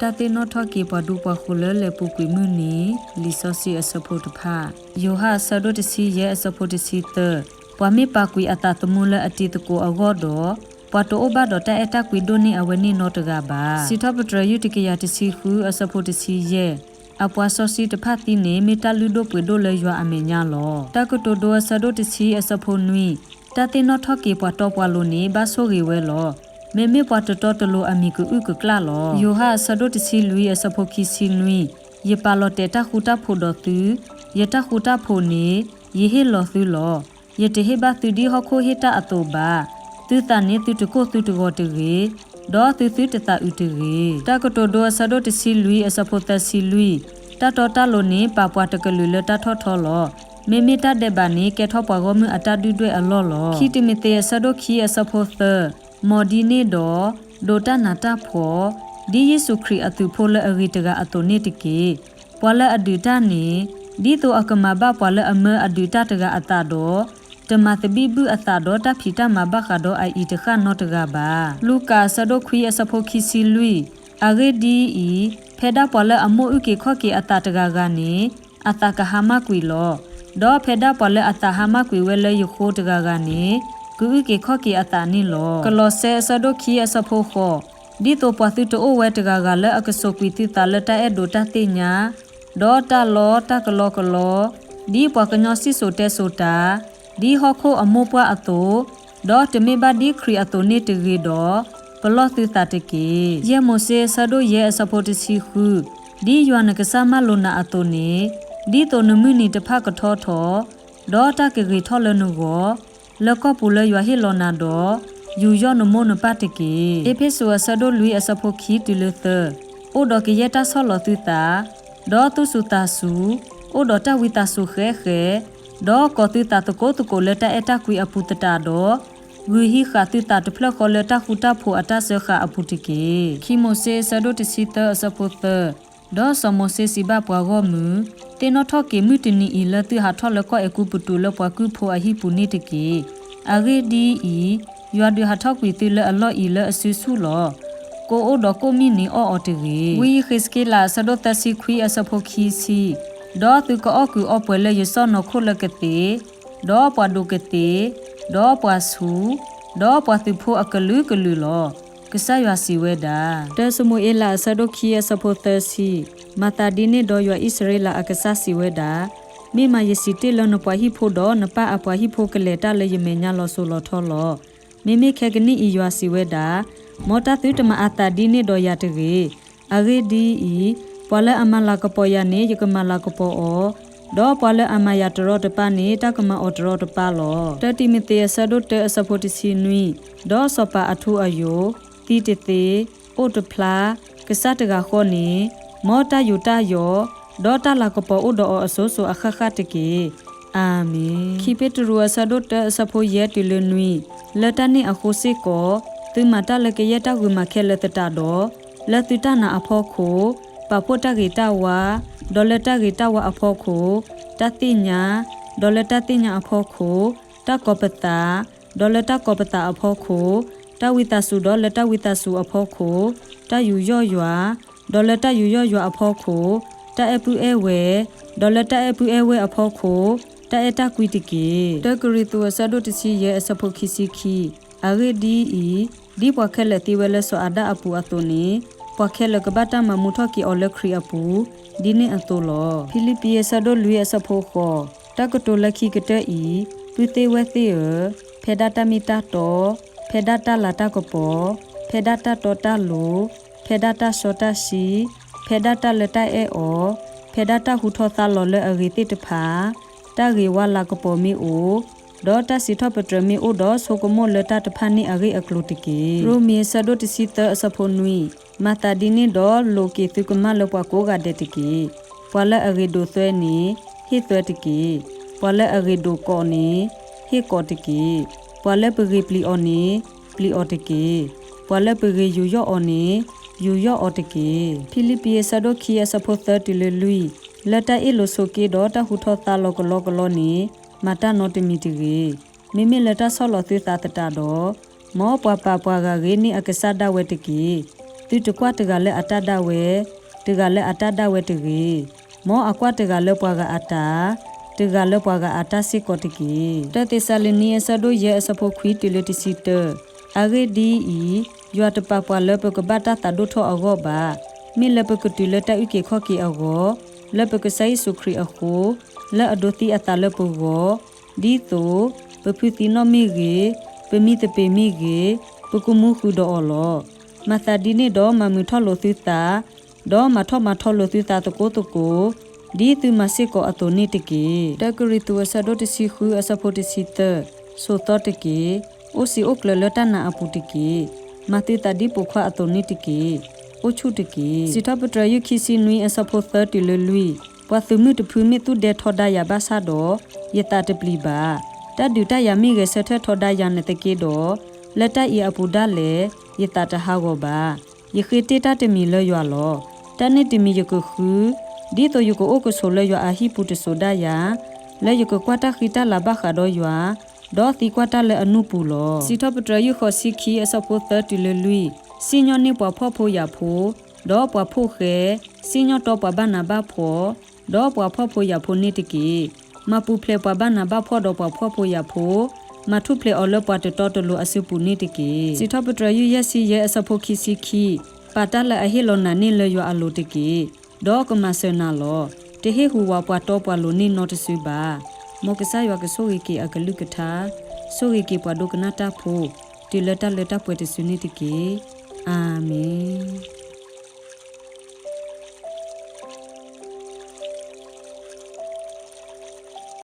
တၢ်သ့ၣ်နီၣ်ထီၣ်က့ၤပှၤဒူပှၤဃိၤလၢလဲၤပူၤကွံာ်မုၢ်နံၤ, လံာ်စီဆှံအဆၢဖိတဖၣ်. ယိၤဟၣ်အဆၢဒိၣ်တဆံယဲၢ်အဆၢဖိတဆံသၢ, ပှၤမ့ၢ်ပာ်ကွံာ်အသးသမူလၢအတံၤသကိးအဂီၢ်ဒီး, ပှၤတအိၣ်ဘၣ်ဒီးတၢ်အဲၣ်တၢ်ကွံဒိၣ်န့ၢ်အဝဲန့ၣ်နီတဂၤဘၣ်. စံးထီၣ်ပတြၢၤယုၢ်တကယၤတဆံဃုအဆၢဖိတဆံယဲၢ်, အပှၤစီဆှံတဖၣ်သံန့ၣ် မ့ၢ်တၢ်လုၢ်ဒိၣ်ပှ့ၤဒိၣ်လၢယွၤအမဲာ်ညါလီၤ. တၢ်ကတိၤဒိအဆၢဒိၣ်တဆံအဆၢဖိနွံ, တၢ်သ့ၣ်နီၣ်ထီၣ်က့ၤပှၤတီပှၤလိၤန့ၣ် ဘၣ်ဆိၣ်ဂ့ၤဝဲလီၤ. မ့မ့ၢ်ပှၤတတီတလိၤအမံၤကအုၣ်ကကျၣ်လီၤ. ယိၤဟၣ်အဆၢဒိၣ်တဆံလွံၢ်အဆၢဖိခံဆံနွံ, ယပာ်လီၤတဲာ်တၢ်ဃူတၢ်ဖိးဒီးသု, ယတၢ်ဃူတၢ်ဖိးန့ၣ် ယဟ့ၣ်လီၤသုလီၤ. ယတဟ့ၣ်ဘၣ်သုဒ်ဟီၣ်ခိၣ်ဟ့ၣ်တၢ်အသိးဘၣ်. သုသးန့ၣ်သုတကိၢ်သုတဂီၤတဂ့ၤ, ဒီးသုသုတသးအုးတဂ့ၤ. တၢ်ကတိၤဒိအဆၢဒိၣ်တဆံလွံၢ်အဆၢဖိသၢဆံလွံၢ်, တၢ်တီတၢ်လိၤန့ၣ်ပာ်ပှၤတကလုာ်လၢတၢ်ထီၣ်ထီလီၤ. မ့မ့ၢ်တၢ်ဒဲးဘးန့ၣ် ကဲထီၣ်ပှၤဂီၢ်မုၢ်အတၢ်ဒုၣ်ဒွဲၣ်အလီၢ်လီၤ. ခံတံၤမသ့းအဆၢဒိၣ်ခံအဆၢဖိသၢ, မ်ဒ်န့ၣ်ဒီး, ဒိးတၢ်နးတၢ်ဖှီၣ်, ဒ်ယ့ၣ်ၡူးခရံာ်အသုးဖိလၢအဂ့ၤတဂၤအသိးန့ၣ်တက့ၢ်. ပှၤလၢအဒုးတၢ်န့ၣ်, ဒ်သိးအကမၤဘၣ်ပှၤလၢအမၢအဒုးတၢ်တဂၤအသးဒီး, တမၤသဘံၣ်ဘုၣ်အသးဒီးတၢ်ဖံးတၢ်မၤဘၣ်ဃးဒီးအအံၤတဃၣ်နီတဂၤဘၣ်. လူၤကၣ်အဆၢဒိၣ်ခွံအဆၢဖိခံဆံလွံၢ်, အဂ့ၢ်ဒ်အံၤ, ဖဲဒၣ်ပှၤလၢအမိၣ်အုၣ်က့ၤခီၣ်က့ၤအသးတဂၤဂၤန့ၣ်, အသးကဟါမၢ်ကွံာ်လီၤ. ဒီးဖဲဒၣ်ပှၤလၢအသးဟါမၢ်ကွံာ်ဝဲလၢယဃိတဂၤဂၤန့ၣ်, ကအုၣ်က့ၤခီၣ်က့ၤအသးန့ၣ်လီၤ. ကလီးစဲအဆၢဒိၣ်ခံအဆၢဖိဃိး, ဒ်သိးပှၤသုတအိၣ်ဝဲတဂၤဂၤလၢအကစိာ်ကွံာ်သုသးလၢတၢ်အဲၣ်ဒိးတၢ်သ့ၣ်ညါ, ဒီးတၢ်လီတၢ်ကလီကလီ, ဒ်ပှၤကညီစံၣ်စိၤတဲစိၤတၢ်, ဒ်ဟီၣ်ခိၣ်အမိၢ်ပှၢ်အသိး, ဒီးတမ့ၢ်ဘၣ်ဒ်ခရံာ်အသိးန့ၣ်တဂ့ၤဒီး, ပလီၢ်သုသးတက့ၢ်. ယဲၢ်မိၤၡ့အဆၢဒိၣ်ယဲၢ်အဆၢဖိတဆံဃု, ဒ်ယွၤနကစၢ်မၢလိာ်နၤအသိးန့ၣ်, ဒ်သိးနမုၢ်နံၤတဖၣ်ကထီထီၣ်, ဒီးတၢ်ကဂ့ၤထီၣ်လၢနဂီၢ်, လၢကီၢ်ပူၤလၢယွၤဟ့ၣ်လီၤနၤဒီး, ယူးယီၣ်နမိၢ်နပၢ်တက့ၢ်. အ့းဖ့းစူးအဆၢဒိၣ်လွံၢ်အဆၢဖိခံတုၤလၢသၢ, အိၣ်ဒီးကယဲၢ်တၢ်ဆီၣ်လီၤသုသး, ဒီးသူၣ်စူၤသးစူၤ, အိၣ်ဒီးတၢ်ဝံသးစူၤဃဲးဃဲး, ဒီးကိးသုသးသကိးသကိးလၢတၢ်အဲၣ်တၢ်ကွံအပူၤသတးဒီး, ဂုာ်ဟံးဃာ်သုသးတဖျၢၣ်ဃီလၢတၢ်ဃူတၢ်ဖိးအတၢ်စၢဃာ်အပူၤတက့ၢ်. ခံမိၤၡ့အဆၢဒိၣ်တဆံသၢအဆၢဖိသၢ, ဒီးစီၤမိၤၡ့စံးဘၣ်ပှၤဂီၢ်မုၢ်, သ့ၣ်နီၣ်ထီၣ်က့ၤမုၢ်တနံၤအံၤလၢသုဟးထီၣ်လၢကီၢ်အဲၤကူပတူးလၢပှၤကုၢ်ဖိအဟံၣ်ပူၤန့ၣ်တက့ၢ်. အဂ့ၢ်ဒ်အံၤ, ယွၤဒုးဟးထီၣ်ကွံာ်သုလၢအလီၢ်အံၤလၢအစုဆူၣ်လီၤ. ကိးအိၣ်ဒီးကိးမံၣ်န့ၣ်အီၣ်အီၤတဂ့ၤ. ဝံယဃ့းစက့လးအဆၢဒိၣ်သၢဆံခွံအဆၢဖိခံဆံ, ဒီးသုကအီၣ်ကုးအီပှဲၤလၢယစီၣ်နီၤခိၣ်လၢကသ့ၣ်, ဒီးပှၤဒိးကသ့ၣ်, ဒီးပှၤဆူး, ဒီးပှၤသုးဖိအကလုာ်ကလုာ်လီၤ. ကစၢ်ယွၤစံးဝဲဒၣ်. တၢၡမူၤအ့လးအဆၢဒိၣ်ခံအဆၢဖိသၢဆံ, မၤသးဒ်န့ၣ်ဒီးယွၤအံၣ်စရ့လးအကစၢ်စံးဝဲဒၣ်, မ့ၢ်မၤယစံးတ့ၢ်လၢနပှၤဟံၣ်ဖိဒီးနပၢ်အပှၤဟံၣ်ဖိကလဲၤတၢ်လၢယမဲာ်ညါလီၤစိၤလီၤထီလီၤ. မ့မ့ၢ်ခဲကနံၣ်အံၤယွၤစံးဝဲဒၣ်, မ်တၢ်သုတမၤအသးဒ်န့ၣ်ဒီးယၤတဂ့ၤ. အဂ့ၢ်ဒ်အံၤ, ပှၤလၢအမၤလၤကပီၤယၤန့ၣ် ယကမၤလၤကပီၤအီၤ, ဒီးပှၤလၢအမၤယၤတရီတပါန့ၣ် တၢ်ကမၤအီၤတရီတပါလီၤ. တၢတံၤမသ့းအဆၢဒိၣ်တၢ အဆၢဖိတဆံနွံ, ဒီးစီၤပၤအထူအယိာ်, သံတသ့, အိၣ်တဖျါ, ကစၢ်တဂၤဃီန့ၣ်, မ်တၢ်ယူးတၢ်ယီၣ်, ဒီးတၢ်လၤကပီၤအိၣ်ဒီးအီၤအစိၤစိၤအဃၣ်ဃၣ်တက့ၢ်. အၤမ့ၣ်. ခံပ့းတရူးအဆၢဒိၣ်တၢ အဆၢဖိယဲၢ်တုၤလၢနွံ, လၢတၢ်န့ၣ်အဃိစ့ၢ်ကီး, သုမၤတၢ်လၢကယဲၢ်တၢ်ဂုာ်မၤခဲလၢာ်သတးဒီး, လၢသုတၢ်နာ်အဖီခိၣ်, ပာ်ဖှိၣ်တၢ်ဂ့ၤတၢ်ဝါ, ဒီးလၢတၢ်ဂ့ၤတၢ်ဝါအဖီခိၣ်, တၢ်သ့ၣ်ညါ, ဒီးလၢတၢ်သ့ၣ်ညါအဖီခိၣ်, တၢ်ကီၤပသး, ဒီးလၢတၢ်ကီၤပသးအဖီခိၣ်, တၢ်ဝံသးစူၤ, ဒီးလၢတၢ်ဝံသးစူၤအဖီခိၣ်, တၢ်ယူးယီၣ်ယွၤ, ဒီးလၢတၢ်ယူးယီၣ်ယွၤအဖီခိၣ်, တၢ်အဲၣ်ပုၢ်အဲၣ်ဝဲၢ်, ဒီးလၢတၢ်အဲၣ်ပုၢ်အဲၣ်ဝဲၢ်အဖီခိၣ်, တၢ်အဲၣ်တၢ်ကွံတက့ၢ်. တၢကရံၣ်သူး အဆၢဒိၣ်တဆံယဲၢ် အဆၢဖိခံဆံခံ, အဂ့ၢ်ဒ်အံၤ, ဒ်ပှၤခဲလၢာ်သံဝဲလၢစီၤအၤဒၣ်အပူၤအသိးန့ၣ်, ပှၤခဲလၢာ်ကဘၣ်တၢ်မၤမူထီၣ်က့ၤအီၤလၢခရံာ်အပူၤ, ဒ်န့ၣ်အသိးလီၤ. ဖံလံးပံး အဆၢဒိၣ်လွံၢ် အဆၢဖိဃိး, တၢ်ကတိၤလၢခံကတၢၢ်အံၤ, ပုၢ်သ့ၣ်ဝဲၢ်သ့ၣ်ဧၢ, ဖဲဒၣ်တၢ်မ့ၢ်တၢ်တီ, ဖဲဒၣ်တၢ်လၤတၢ်ကပီၤ, ဖဲဒၣ်တၢ်တီတၢ်လိၤ, ဖဲဒၣ်တၢ်စီတၢ်ဆှံ, ဖဲဒၣ်တၢ်လၢတၢ်အဲၣ်အီၤ, ဖဲဒၣ်တၢ်ဟူထီၣ်သါလီၤလၢအဂ့ၤသ့ၣ်တဖၣ်, တၢ်ဂ့ၤဝါလၤကပီၤမ့ၢ်အိၣ်, ဒီးတၢ်စံးထီၣ်ပတြၢၤမ့ၢ်အိၣ်ဒီးဆိကမိၣ်လၢတၢ်တဖၣ်န့ၣ်အဂ့ၢ်အကျိၤတက့ၢ်. ရိမ့ၤ အဆၢဒိၣ်တဆံသၢ အဆၢဖိနွံ, မၤသးဒ်န့ၣ်ဒီးလိးက့ၤသုကမၣ်လၢပှၤကိးဂၤဒဲးတက့ၢ်. ပှၤလၢအဂ့ၤဒိးသွဲန့ၣ်, ဟ့ၣ်သွဲတက့ၢ်. ပှၤလၢအဂ့ၤဒိးကိးန့ၣ်, ဟ့ၣ်ကိးတက့ၢ်. ပှၤလၢပဂ့ၤပျံၤအီၤန့ၣ်, ပျံၤအီၤတက့ၢ်. ပှၤလၢပဂ့ၤယူးယီၣ်အီၤန့ၣ်, ယူးယီၣ်အီၤတက့ၢ်. ဖံလံးပံး အဆၢဒိၣ်ခံ အဆၢဖိသၢတုၤလၢလွံၢ်, လၢတၢ်အ့ၣ်လိာ်ဆိးက့ဒီးတၢ်ဟူထီၣ်သါလီၤကလီကလီန့ၣ်, မၤတၢ်နီတမံၤတဂ့ၤ. မ့မ့ၢ်လၢတၢ်ဆီၣ်လီၤသုသးသတးဒီး, မ်ပှၤပာ်ပှၤဂၤဂ့ၤန့ၢ်အကစၢ်ဒၣ်ဝဲတက့ၢ်. သုတကွၢ်တဂၤလၢအတၢ်ဒၣ်ဝဲ, တဂၤလၢအတၢ်ဒၣ်ဝဲတဂ့ၤ. မ်အကွၢ်တဂၤလၢပှၤဂၤအတၢ်, တဂၤလၢပှၤဂၤအတၢ်စ့ၢ်ကီးတက့ၢ်. တၢသ့းစၤလနံအဆၢဒိၣ်ယဲၢ်အဆၢဖိခွံတုၤလၢတဆံတၢ, အဂ့ၢ်ဒ်အံၤ, ယွၤတပာ်ပှၤလၢပကဘၣ်တၢ်သးဒိၣ်ထီၣ်အဂီၢ်ဘၣ်. မ့ၢ်လၢပကတုၤလၢတၢ်အုၣ်က့ၤခီၣ်က့ၤအဂီၢ်, လၢပကစၢ်ယ့ၣ်ၡူးခရံာ်အဃိ, လၢအဒိးသံအသးလၢပဂီၢ်, ဒ်သိး, ပဖုသံနီၣ်မ့ၢ်ဂ့ၤ, ပမံသပ့ၤမ့ၢ်ဂ့ၤ, ပကမူဃုာ်ဒီးအီၤလီၤ. မၤသးဒ်န့ၣ်ဒီးမၤမုာ်ထီၣ်လိာ်သုသး, ဒီးမၤထီၣ်မၤထီလိာ်သုသးသကိးသကိး, ဒ်သုမၤစ့ၢ်ကီးအသိးန့ၣ်တက့ၢ်. တၢကရံၣ်သူးအဆၢဒိၣ်တဆံဃုအဆၢဖိတဆံသၢ, ဆိးသီတက့ၢ်. အိၣ်စံာ်အိၣ်ကျၢၤလၢတၢ်နာ်အပူၤတက့ၢ်. မၤသုသးဒ်ပိာ်ခွါအသိးန့ၣ်တက့ၢ်. အိၣ်ဆူၣ်တက့ၢ်. စံးထီၣ်ပတြၢၤယုၢ်ခံဆံနွံအဆၢဖိသၢတုၤလၢလွံၢ်, ပှၤသုးမုၢ်တဖုမ့ၢ်သူၣ်ဒဲထီဒါယၤဘၣ်ဆၣ်ဒီး, ယသးတပျံၤဘၣ်. တၢ်ဒုးတၢ်ယၤမ့ၢ်ဂဲၤဆၢထၢၣ်ထီဒါယၤန့ၣ်သက့ဒီး, လၢတၢ်အံၤအပူၤဒၣ်လဲာ်, ယသးတဟးဂီၤဘၣ်. ယဃ့တ့ၢ်တၢ်တမံၤလၢယွၤလီၤ. တၢ်န့ၣ်တမံၤယကဃု, ဒ်သိးယကအိၣ်ကဆိးလၢယွၤအဟံၣ်ပူၤတစိၤဒၣ်ယၤ, လၢယကကွၢ်တၢ်ဃံတၢ်လၤဘၣ်ဃးဒီးယွၤ, ဒီးသံကွၢ်တၢ်လၢအနူၢ်ပူၤလီၤ. စံးထီၣ်ပတြၢၤယုၢ်ဃိးဆံခံအဆၢဖိသၢတုၤလၢလွံၢ်, စံၣ်ညီၣ်န့ၢ်ပှၤဖှီၣ်ဖိယာ်ဖိ, ဒီးပှၤဖှီၣ်ဃဲ, စံၣ်ညီၣ်တီပှၤဘၣ်နးဘၣ်ဖှီၣ်, ဒီးပှၤဖှီၣ်ဖိယာ်ဖိန့ၣ်တက့ၢ်. မၤပူၤဖျဲးပှၤဘၣ်နးဘၣ်ဖှီၣ်ဒီးပှၤဖှီၣ်ဖိယာ်ဖိ, မၤထူၣ်ဖျဲးအီၤလၢပှၤတတီတလိၤအစုပူၤန့ၣ်တက့ၢ်. စံးထီၣ်ပတြၢၤယုၢ်ယဲၢ်ဆံယဲၢ်အဆၢဖိခံဆံခံ, ပာ်တၢ်လၢအဟ့ၣ်လီၤနၤန့ၣ်လၢယွၤအလိၤတက့ၢ်. ဒီးကမၤစၢၤနၤလီၤ. တဟ့ၣ်ဟူးဝးပှၤတီပှၤလိၤန့ၣ်နီတစုဘၣ်. မ်ကစၢ်ယွၤကဆိၣ်ဂ့ၤက့ၤအကလုၢ်ကထါ, ဆိၣ်ဂ့ၤက့ၤပှၤဒိကနၣ်တၢ်ဖိ, တုၤလၢတၢ်လၢတၢ်ပှဲၤတစုန့ၣ်တက့ၢ်. အၤမ့ၣ်.